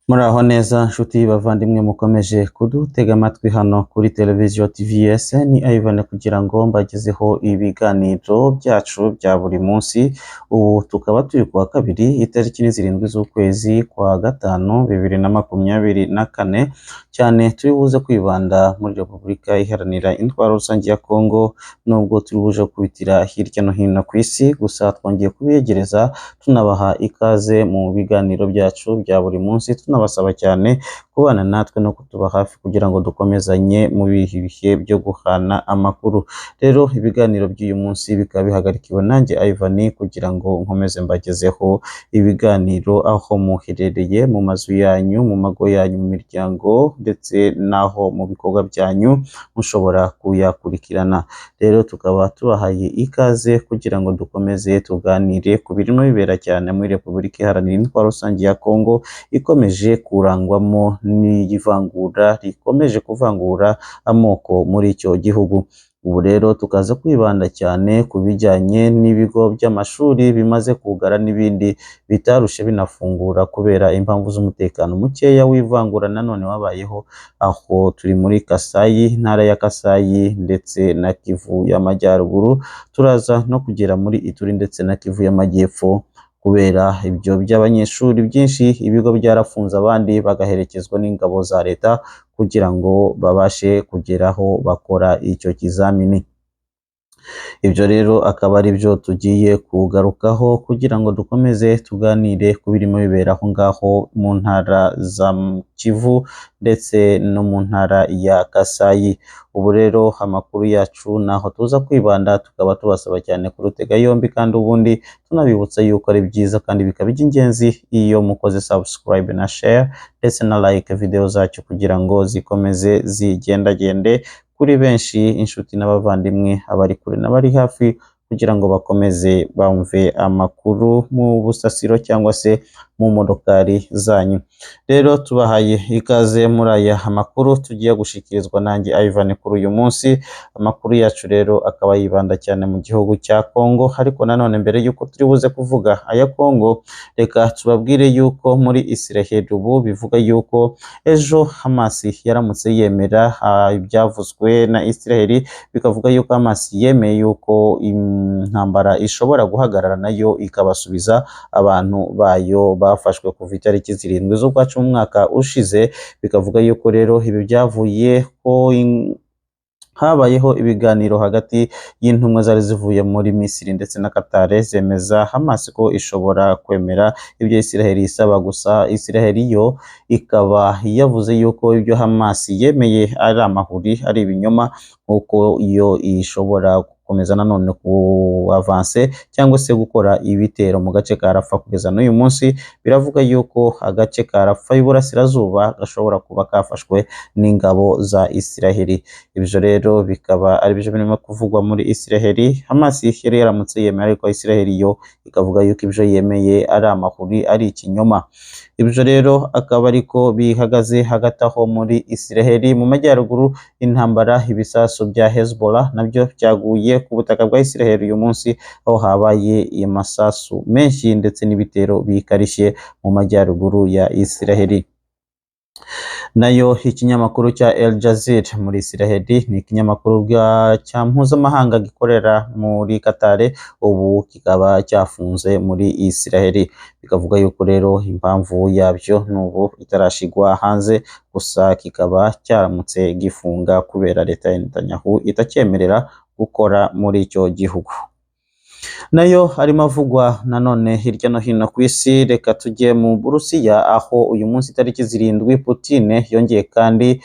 Muraho neza nshuti bavandimwe, mukomeje kudutega amatwi hano kuri televiziyo TVS. Ni Ivan kugira ngo mbagezeho ibiganiro byacu bya buri munsi. Ubu tukaba turi kuwa kabiri, itariki ni 7 z'ukwezi kwa gatanu 2024. Cyane turi buze kwibanda muri Repubulika Iharanira Intwaro Rusange ya Kongo, nubwo turi buze kubitira hirya no hino ku isi. Gusa twongeye kubiyegereza, tunabaha ikaze mu biganiro byacu bya buri munsi, tunabasaba cyane kubana natwe no kutuba hafi kugira ngo dukomezanye mu bihe bihe byo guhana amakuru. Rero ibiganiro by'uyu munsi bikaba bihagarikiwe nanjye Ivan, kugira ngo nkomeze mbagezeho ibiganiro aho muherereye, mu mazu yanyu, mu mago yanyu, mu miryango, ndetse n'aho mu bikorwa byanyu mushobora kuyakurikirana. Rero tukaba tubahaye ikaze kugira ngo dukomeze tuganire ku birimo bibera cyane muri Repubulika Iharanira Intwaro Rusange ya Kongo, ikomeje kurangwamo n'ivangura rikomeje kuvangura amoko muri icyo gihugu. Ubu rero tukaza kwibanda cyane ku bijyanye n'ibigo by'amashuri bimaze kugara n'ibindi bitarushe binafungura kubera impamvu z'umutekano mukeya w'ivangura nanone wabayeho. Aho turi muri Kasayi, intara ya Kasayi ndetse na Kivu y'Amajyaruguru, turaza no kugera muri Ituri ndetse na Kivu y'Amajyepfo. Kubera ibyo by'abanyeshuri byinshi, ibigo byarafunze, abandi bagaherekezwa n'ingabo za leta kugira ngo babashe kugeraho bakora icyo kizamini. Ibyo rero akaba ari byo tugiye kugarukaho kugira ngo dukomeze tuganire ku birimo bibera aho ngaho mu ntara za Kivu ndetse no mu ntara ya Kasayi. Ubu rero amakuru yacu naho tuza kwibanda, tukaba tubasaba cyane kurutega yombi, kandi ubundi tunabibutsa yuko ari byiza kandi bikaba iby'ingenzi iyo mukoze subscribe na share ndetse na like video zacu, kugira ngo zikomeze zigendagende kuri benshi, inshuti n'abavandimwe, abari kure n'abari hafi, kugira ngo bakomeze bumve amakuru mu busasiro cyangwa se mu modokari zanyu. Rero tubahaye ikaze muri aya makuru tugiye gushikirizwa nanjye Ivan kuri uyu munsi. Amakuru yacu rero akaba yibanda cyane mu gihugu cya Kongo, ariko nanone mbere y'uko turi buze kuvuga aya Kongo, reka tubabwire yuko muri Israel ubu bivuga yuko ejo Hamas yaramutse yemera ibyavuzwe na Israel, bikavuga yuko Hamas yemeye yuko intambara ishobora guhagarara, nayo ikabasubiza abantu bayo bafashwe kuva itariki 7 z'ukwa cumi umwaka ushize. Bikavuga yuko rero ibi byavuye ko habayeho ibiganiro hagati y'intumwa zari zivuye muri Misiri ndetse na Qatar, zemeza Hamas ko ishobora kwemera ibyo Israel isaba. Gusa Israel yo ikaba yavuze yuko ibyo Hamas yemeye ari amahuri, ari ibinyoma, nk'uko yo ishobora gukomeza nanone ku avance cyangwa se gukora ibitero mu gace ka Rafa. Kugeza n'uyu munsi biravuga yuko agace ka Rafa y'Iburasirazuba gashobora kuba kafashwe n'ingabo za Israel. Ibyo rero bikaba ari byo birimo kuvugwa muri Israel. Hamas yari yaramutse yemera, ariko Israel yo ikavuga yuko ibyo yemeye ari amahuri, ari ikinyoma. Ibyo rero akaba ariko bihagaze hagati aho muri Israel. Mu majyaruguru, intambara, ibisasu bya Hezbollah nabyo byaguye ku butaka bwa Israel uyu munsi, aho habaye amasasu menshi ndetse n'ibitero bikarishye mu majyaruguru ya Israel. Nayo ikinyamakuru cya El Jazeera muri Israel, ni ikinyamakuru cya mpuzamahanga gikorera muri Qatar, ubu kikaba cyafunze muri Israel. Bikavuga yuko rero impamvu yabyo n'ubu itarashigwa hanze, gusa kikaba cyaramutse gifunga kubera leta ya Netanyahu itacyemerera gukora muri icyo gihugu. Nayo arimo avugwa nanone hirya no hino ku isi. Reka tujye mu Burusiya, aho uyu munsi itariki 7 Putin yongeye kandi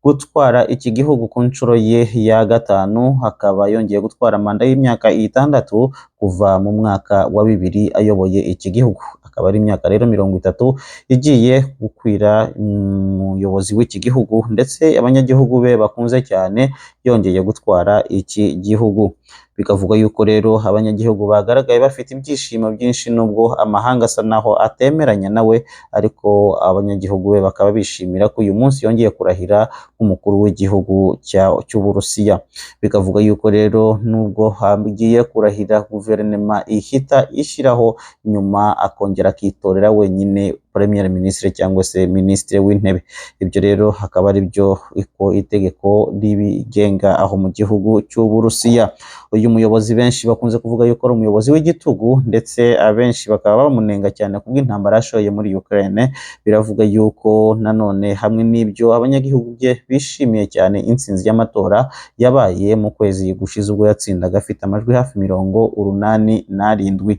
gutwara iki gihugu ku nshuro ye ya gatanu, akaba yongeye gutwara manda y'imyaka 6 kuva mu mwaka wa 2000 ayoboye iki gihugu. Akaba ari imyaka rero 30 igiye gukwira umuyobozi w'iki gihugu, ndetse abanyagihugu be bakunze cyane, yongeye gutwara iki gihugu. Bikavuga yuko rero abanyagihugu bagaragaye bafite ibyishimo byinshi, nubwo amahanga asa naho atemeranya nawe, ariko abanyagihugu be bakaba bishimira ko uyu munsi yongeye kurahira nk'umukuru w'igihugu cy'Uburusiya. Bikavuga yuko rero nubwo hagiye kurahira, guverinoma ihita ishyiraho, nyuma akongera akitorera wenyine. Premier Ministre cyangwa se Minisitiri w'Intebe. Ibyo rero hakaba ari byo uko itegeko ribigenga aho mu gihugu cy'Uburusiya. Uyu muyobozi benshi bakunze kuvuga yuko ari umuyobozi w'igitugu, ndetse abenshi bakaba bamunenga cyane kubw'intambara yashoye muri Ukraine. Biravuga yuko nanone hamwe n'ibyo abanyagihugu bye bishimiye cyane intsinzi y'amatora yabaye mu kwezi gushize, ubwo yatsindaga afite amajwi hafi 87.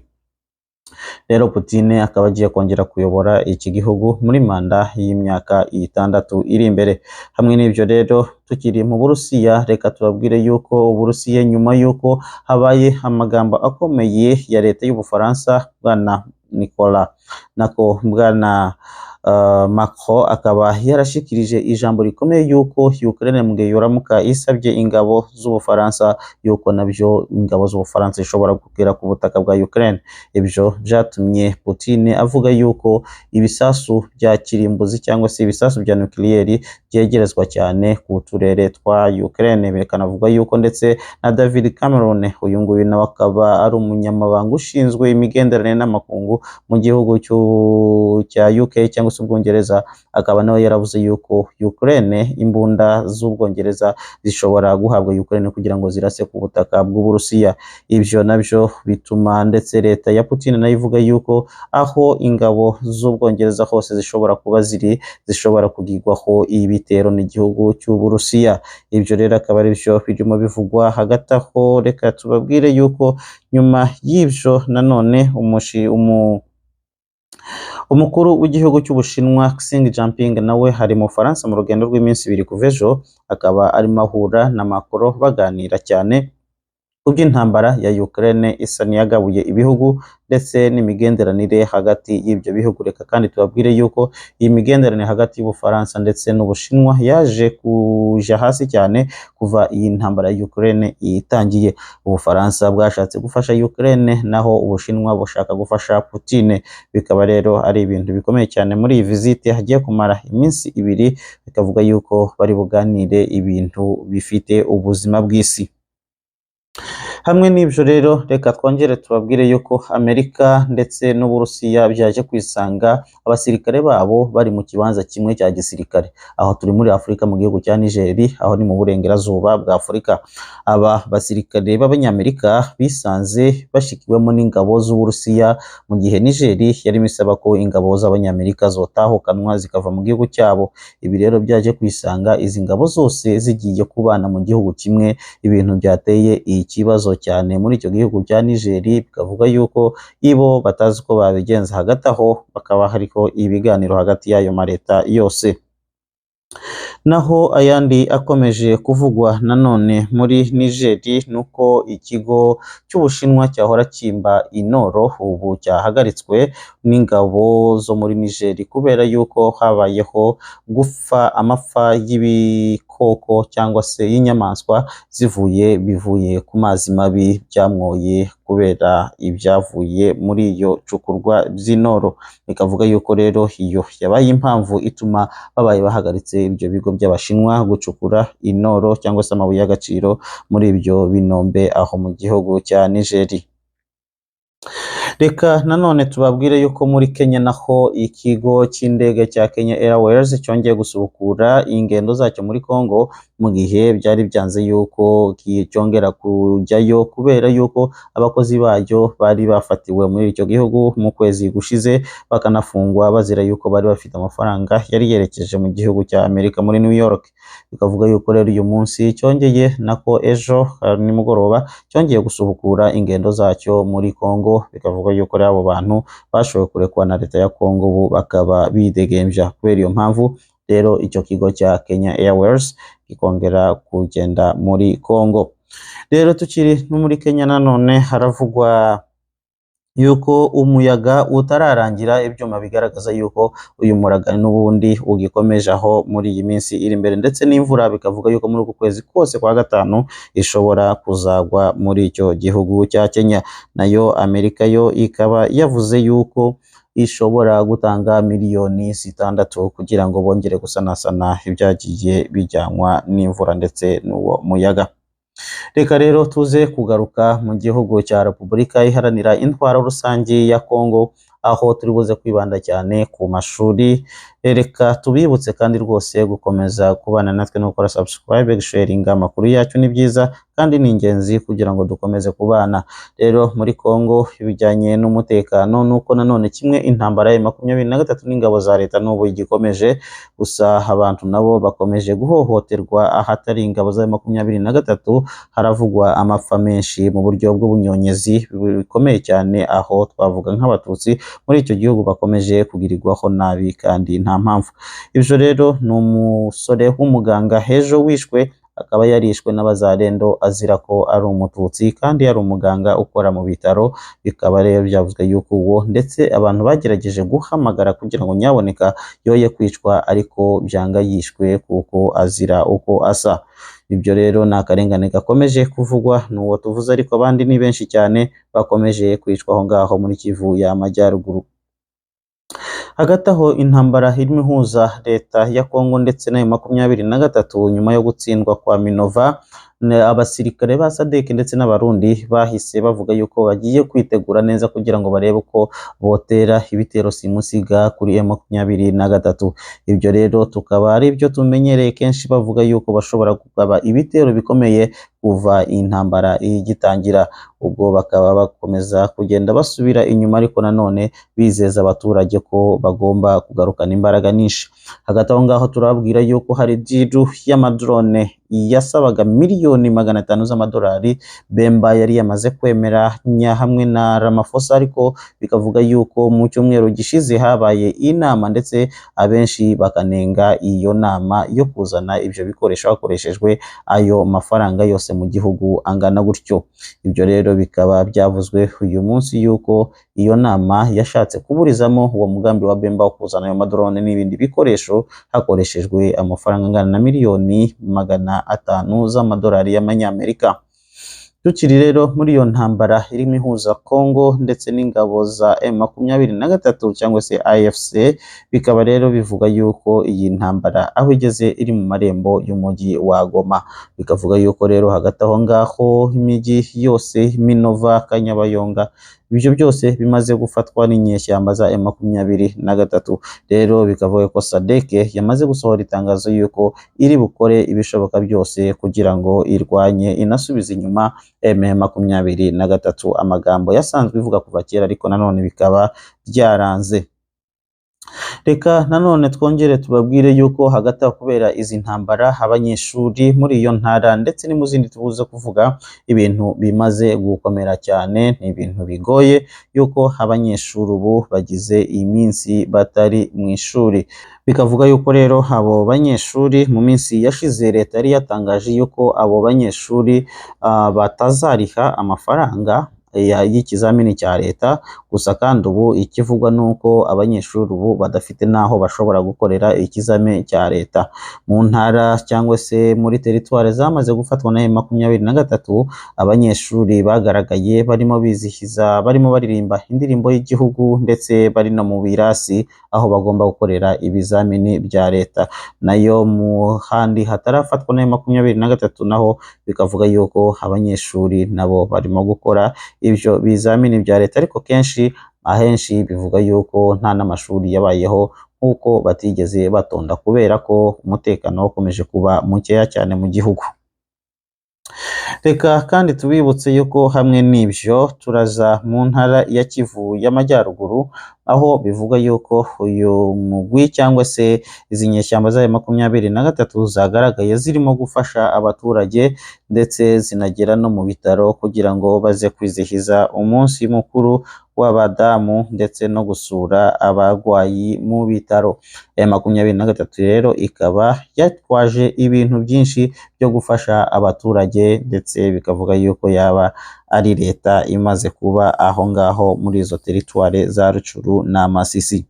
Rero Putin akaba agiye kongera kuyobora iki gihugu muri manda y'imyaka 6 iri imbere. Hamwe n'ibyo rero tukiri mu Burusiya, reka tubabwire yuko Uburusiya nyuma yuko habaye amagambo akomeye ya leta y'Ubufaransa, bwana Nicolas nako bwana Macron akaba yarashikirije ijambo rikomeye yuko Ukraine mu gihe yoramuka isabye ingabo z'Ubufaransa, yuko nabyo ingabo z'Ubufaransa zishobora kugera ku butaka bwa Ukraine. Ibyo byatumye Putin avuga yuko ibisasu bya kirimbuzi cyangwa se ibisasu bya nucleaire byegerezwa cyane ku turere twa Ukraine. Bikanavuga yuko ndetse na David Cameron, uyu nguyu nawe akaba ari umunyamabanga ushinzwe imigenderanire n'amakungu mu gihugu cya UK cyangwa se Ubwongereza, akaba nawe yaravuze yuko Ukraine, imbunda z'Ubwongereza zishobora guhabwa Ukraine kugira ngo zirase ku butaka bw'Uburusiya. Ibyo nabyo bituma ndetse leta ya Putin nayo ivuga yuko aho ingabo z'Ubwongereza hose zishobora kuba ziri, zishobora kugirwaho ibitero n'igihugu cy'Uburusiya. Ibyo rero akaba ari byo birimo bivugwa hagati aho. Reka tubabwire yuko nyuma y'ibyo nanone umukuru w'igihugu cy'Ubushinwa Xi Jinping nawe hari mu Bufaransa mu rugendo rw'iminsi 2 kuva ejo, akaba arimo ahura na Macron baganira cyane ku by'intambara ya Ukraine isa n'iyagabuye ibihugu ndetse n'imigenderanire hagati y'ibyo bihugu. Reka kandi tubabwire yuko iyi migenderanire hagati y'Ubufaransa ndetse n'Ubushinwa yaje kuja hasi cyane kuva iyi ntambara ya Ukraine itangiye. Ubufaransa bwashatse gufasha Ukraine, naho Ubushinwa bushaka gufasha Putin. Bikaba rero ari ibintu bikomeye cyane muri iyi visite hagiye kumara iminsi 2, bikavuga yuko bari buganire ibintu bifite ubuzima bw'isi. Hamwe n'ibyo rero reka twongere tubabwire yuko Amerika ndetse n'Uburusiya byaje kwisanga abasirikare babo bari mu kibanza kimwe cya gisirikare. Aho turi muri Afurika mu gihugu cya Niger, aho ni mu burengerazuba bwa Afurika. Aba basirikare b'Abanyamerika bisanze bashikiwemo n'ingabo z'Uburusiya, mu gihe Niger yarimo isaba ko ingabo z'Abanyamerika zotahukanwa zikava mu gihugu cyabo. Ibi rero byaje kwisanga izi ngabo zose zigiye kubana mu gihugu kimwe, ibintu byateye ikibazo cyane muri icyo gihugu cya Niger, bikavuga yuko ibo batazi uko babigenza. Hagati aho bakaba hariko ibiganiro hagati y'ayo mareta yose. Naho ayandi akomeje kuvugwa nanone muri Niger nuko ikigo cy'Ubushinwa cyahora kimba inoro ubu cyahagaritswe n'ingabo zo muri Niger, kubera yuko habayeho gupfa amapfa y'ibikoko cyangwa se y'inyamaswa bivuye ku mazi mabi byamwoye kubera ibyavuye muri iyo cukurwa by'inoro. Bikavuga yuko rero iyo yabaye impamvu ituma babaye bahagaritse ibyo bigo by'Abashinwa gucukura inoro cyangwa se amabuye y'agaciro muri ibyo binombe aho mu gihugu cya Niger. Reka nanone tubabwire yuko muri Kenya naho ikigo cy'indege cya Kenya Airways cyongeye gusubukura ingendo zacyo muri Congo, mu gihe byari byanze yuko cyongera kujyayo kubera yuko abakozi bayo bari bafatiwe muri icyo gihugu mu kwezi gushize, bakanafungwa bazira yuko bari bafite amafaranga yari yerekeje mu gihugu cya Amerika muri New York. Bikavuga yuko rero uyu munsi cyongeye, nako ejo nimugoroba cyongeye gusubukura ingendo zacyo muri Congo. Bikavuga yuko rero abo bantu bashoboye kurekwa na leta ya Congo, ubu bakaba bidegembya. Kubera iyo mpamvu rero icyo kigo cya Kenya Airways kikongera kugenda muri Congo. Rero tukiri no muri Kenya nanone haravugwa yuko umuyaga utararangira, ibyuma bigaragaza yuko uyu muraga n'ubundi ugikomeje aho muri iyi minsi iri imbere, ndetse n'imvura bikavuga yuko muri uku kwezi kose kwa gatanu ishobora kuzagwa muri icyo gihugu cya Kenya. Nayo Amerika yo ikaba yavuze yuko ishobora gutanga miliyoni 6 kugira ngo bongere gusanasana ibyagiye bijyanwa n'imvura ndetse n'uwo muyaga. Reka rero tuze kugaruka mu gihugu cya Repubulika Iharanira Intwaro Rusange ya Kongo, Aho turi buze kwibanda cyane ku mashuri. Reka tubibutse kandi rwose gukomeza kubana natwe no gukora subscribe, gusharinga amakuru yacu ni byiza kandi ni ingenzi kugira ngo dukomeze kubana. Rero muri Congo, ibijyanye n'umutekano nuko nanone kimwe intambara ya 23 n'ingabo za leta n'ubu igikomeje. Gusa abantu nabo bakomeje guhohoterwa ahatari ingabo za 23, haravugwa amapfa menshi mu buryo bw'ubunyonyezi bikomeye cyane, aho twavuga nk'Abatutsi muri icyo gihugu bakomeje kugirirwaho nabi kandi nta mpamvu. Ibyo rero ni umusore w'umuganga hejo wishwe, akaba yarishwe n'Abazalendo azira ko ari Umututsi kandi yari umuganga ukora mu bitaro. Bikaba rero byavuzwe yuko uwo ndetse abantu bagerageje guhamagara kugira ngo nyaboneka yoye kwicwa, ariko byanga yishwe kuko azira uko asa. Ibyo rero ni akarengane gakomeje kuvugwa n'uwo tuvuze, ariko abandi ni benshi cyane bakomeje kwicwa aho ngaho muri Kivu y'Amajyaruguru. Hagati aho, intambara irimo ihuza leta ya Kongo ndetse n'ayo 23 nyuma yo gutsindwa kwa Minova, abasirikare ba SADC ndetse n'Abarundi bahise bavuga yuko bagiye kwitegura neza kugira ngo barebe uko botera ibitero simusiga kuri M23. Ibyo rero tukaba ari byo tumenyereye kenshi bavuga yuko bashobora kugaba ibitero bikomeye kuva intambara igitangira. Ubwo bakaba bakomeza kugenda basubira inyuma, ariko nanone bizeza abaturage ko bagomba kugarukana imbaraga nyinshi. Hagati aho ngaho turababwira yuko hari deal y'amadrone yasabaga miliyoni 500 z'amadolari Bemba yari yamaze kwemeranya hamwe na Ramaphosa, ariko bikavuga yuko mu cyumweru gishize habaye inama, ndetse abenshi bakanenga iyo nama yo kuzana ibyo bikoresho hakoreshejwe ayo mafaranga yose mu gihugu angana gutyo. Ibyo rero bikaba byavuzwe uyu munsi yuko iyo nama yashatse kuburizamo uwo mugambi wa Bemba wo kuzana ayo madrone n'ibindi bikoresho hakoreshejwe amafaranga angana na miliyoni 500 z'amadolari y'Amanyamerika. Tukiri rero muri iyo ntambara irimo ihuza Congo ndetse n'ingabo za M23 cyangwa se AFC, bikaba rero bivuga yuko iyi ntambara aho igeze iri mu marembo y'umujyi wa Goma. Bikavuga yuko rero hagati aho ngaho imijyi yose, Minova, Kanyabayonga, ibyo byose bimaze gufatwa n'inyeshyamba za M23. Rero bikavuga ko SADC yamaze gusohora itangazo yuko iri bukore ibishoboka byose kugira ngo irwanye inasubize inyuma M23, amagambo yasanzwe ivuga kuva kera, ariko nanone bikaba byaranze. Reka nanone twongere tubabwire yuko hagati aho, kubera izi ntambara, abanyeshuri muri iyo ntara ndetse no mu zindi tubuze kuvuga, ibintu bimaze gukomera cyane. Ni ibintu bigoye yuko abanyeshuri ubu bagize iminsi batari mu ishuri. Bikavuga yuko rero abo banyeshuri, mu minsi yashize leta yari yatangaje yuko abo banyeshuri batazariha amafaranga y'ikizamini cya leta. Gusa kandi ubu ikivugwa ni uko abanyeshuri ubu badafite n'aho bashobora gukorera ikizamini cya leta. Mu ntara cyangwa se muri teritwari zamaze gufatwa na 23, abanyeshuri bagaragaye barimo bizihiza, barimo baririmba indirimbo y'igihugu, ndetse bari no mu birasi aho bagomba gukorera ibizamini bya leta. Nayo mu handi hatarafatwa na 23 naho bikavuga yuko abanyeshuri nabo barimo gukora ibyo bizamini bya leta, ariko kenshi ahenshi bivuga yuko nta n'amashuri yabayeho nk'uko batigeze batonda kubera ko umutekano wakomeje kuba mukeya cyane mu gihugu. Reka kandi tubibutse yuko hamwe n'ibyo turaza mu ntara ya Kivu y'Amajyaruguru, aho bivuga yuko uyu mugwi cyangwa se izi nyeshyamba zayo 23 zagaragaye zirimo gufasha abaturage, ndetse zinagera no mu bitaro kugira ngo baze kwizihiza umunsi mukuru w'abadamu ndetse no gusura abarwayi mu bitaro. 23 rero ikaba yatwaje ibintu byinshi byo gufasha abaturage, ndetse bikavuga yuko yaba ari leta imaze kuba aho ngaho muri izo teritware za Rucuru na Masisi.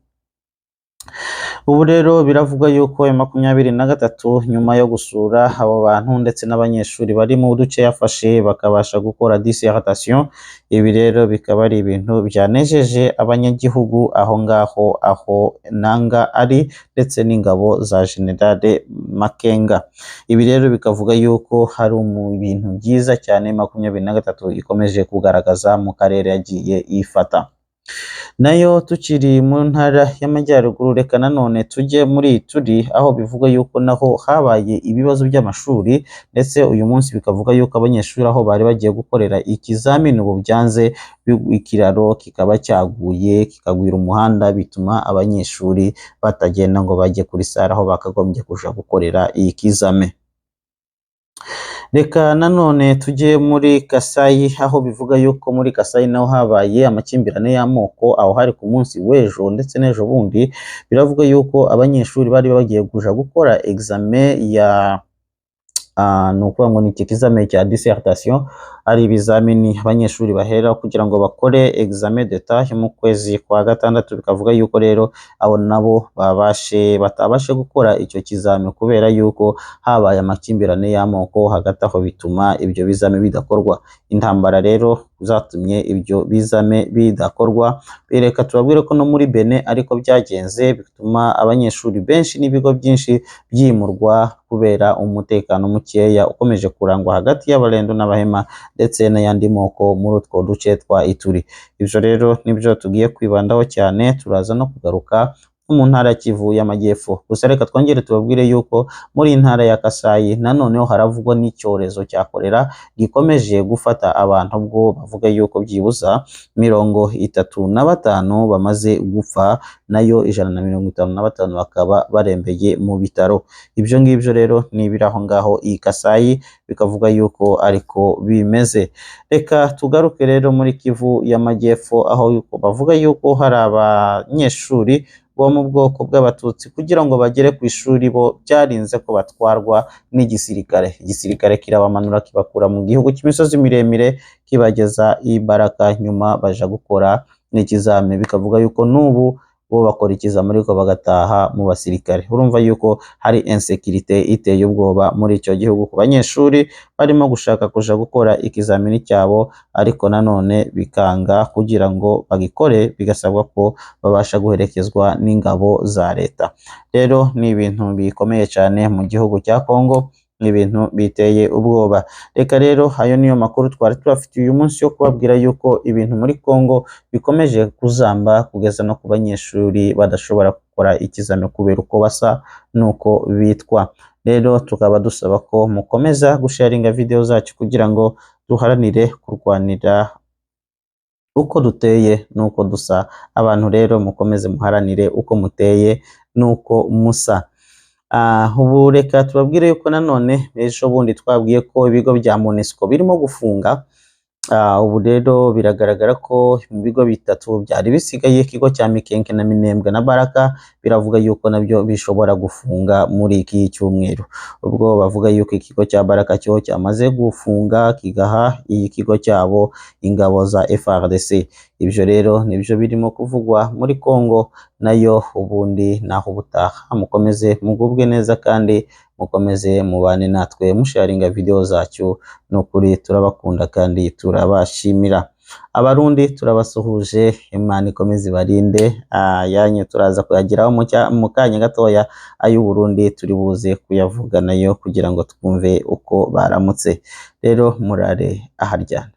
Ubu rero biravugwa yuko 23 nyuma yo gusura abo bantu ndetse n'abanyeshuri bari mu duce yafashe, bakabasha gukora dissertation. Ibi rero bikaba ari ibintu byanejeje abanyagihugu aho ngaho aho Nanga ari ndetse n'ingabo za General Makenga. Ibi rero bikavuga yuko hari mu bintu byiza cyane 23 ikomeje kugaragaza mu karere yagiye ifata. Nayo tukiri mu ntara y'Amajyaruguru, reka nanone tujye muri Ituri, aho bivugwa yuko naho habaye ibibazo by'amashuri, ndetse uyu munsi bikavuga yuko abanyeshuri aho bari bagiye gukorera ikizamini ubu byanze, ikiraro kikaba cyaguye kikagwira umuhanda, bituma abanyeshuri batagenda ngo bajye kuri sare aho bakagombye kuja gukorera ikizame. Reka nanone tujye muri Kasayi, aho bivuga yuko muri Kasayi naho habaye amakimbirane y'amoko, aho hari ku munsi w'ejo ndetse n'ejo bundi. Biravuga yuko abanyeshuri bari bagiye kuja gukora examen ya ni ukuvuga ngo ni iki kizame cya dissertation, ari ibizamini abanyeshuri bahera kugira ngo bakore examen d'etat mu kwezi kwa gatandatu. Bikavuga yuko rero abo nabo batabashe gukora icyo kizami kubera yuko habaye amakimbirane y'amoko hagati aho, bituma ibyo bizame bidakorwa. Intambara rero zatumye ibyo bizame bidakorwa. Reka tubabwire ko no muri Benin ariko byagenze, bituma abanyeshuri benshi n'ibigo byinshi byimurwa kubera umutekano mukeya ukomeje kurangwa hagati y'Abarendo n'Abahema ndetse n'ayandi moko muri utwo duce twa Ituri. Ibyo rero nibyo tugiye kwibandaho cyane, turaza no kugaruka no mu ntara ya Kivu y'Amajyepfo. Gusa reka twongere tubabwire yuko muri ntara ya Kasayi nanoneho haravugwa n'icyorezo cya kolera gikomeje gufata abantu, ubwo bavuga yuko byibuza 35 bamaze gupfa, nayo 155 bakaba barembeye mu bitaro. Ibyo ngibyo rero ni ibiri aho ngaho i Kasayi, bikavuga yuko ariko bimeze. Reka tugaruke rero muri Kivu y'Amajyepfo, aho yuko bavuga yuko hari abanyeshuri bo mu bwoko bw'Abatutsi kugira ngo bagere ku ishuri bo byarinze ko batwarwa n'igisirikare. Igisirikare kirabamanura kibakura mu gihugu cy'imisozi miremire kibageza i Baraka, nyuma baja gukora n'ikizami. Bikavuga yuko n'ubu bo bakora ikizami ariko bagataha mu basirikare. Urumva yuko hari insécurité iteye ubwoba muri icyo gihugu ku banyeshuri barimo gushaka kuja gukora ikizamini cyabo, ariko nanone bikanga kugira ngo bagikore, bigasabwa ko babasha guherekezwa n'ingabo za leta. Rero ni ibintu bikomeye cyane mu gihugu cya Congo, ni ibintu biteye ubwoba. Reka rero ayo niyo makuru twari tubafitiye uyu munsi yo kubabwira yuko ibintu muri Congo bikomeje kuzamba kugeza no ku banyeshuri badashobora gukora ikizami kubera uko basa n'uko bitwa. Rero tukaba dusaba ko mukomeza gusharinga video zacu kugira ngo duharanire kurwanira uko duteye n'uko dusa. Abantu rero mukomeze muharanire uko muteye n'uko musa. Ubu reka tubabwire yuko nanone ejo bundi twabwiye ko ibigo bya MONUSCO birimo gufunga. Ubu rero biragaragara ko mu bigo bitatu byari bisigaye, ikigo cya Mikenke na Minembwe na Baraka, biravuga yuko nabyo bishobora gufunga muri iki cyumweru. Ubwo bavuga yuko ikigo cya Baraka cyo cyamaze gufunga, kigaha iyi kigo cyabo ingabo za FARDC. Ibyo rero nibyo birimo kuvugwa muri Congo, nayo ubundi naho ubutaha. Mukomeze mugubwe neza kandi mukomeze mubane natwe musharinga video zacu, nukuri turabakunda kandi turabashimira. Abarundi turabasuhuje, Imana ikomeze ibarinde. Ayanyu turaza kuyageraho mu kanya gatoya, ay'Uburundi turi buze kuyavuga nayo kugira ngo twumve uko baramutse. Rero murare aharyana.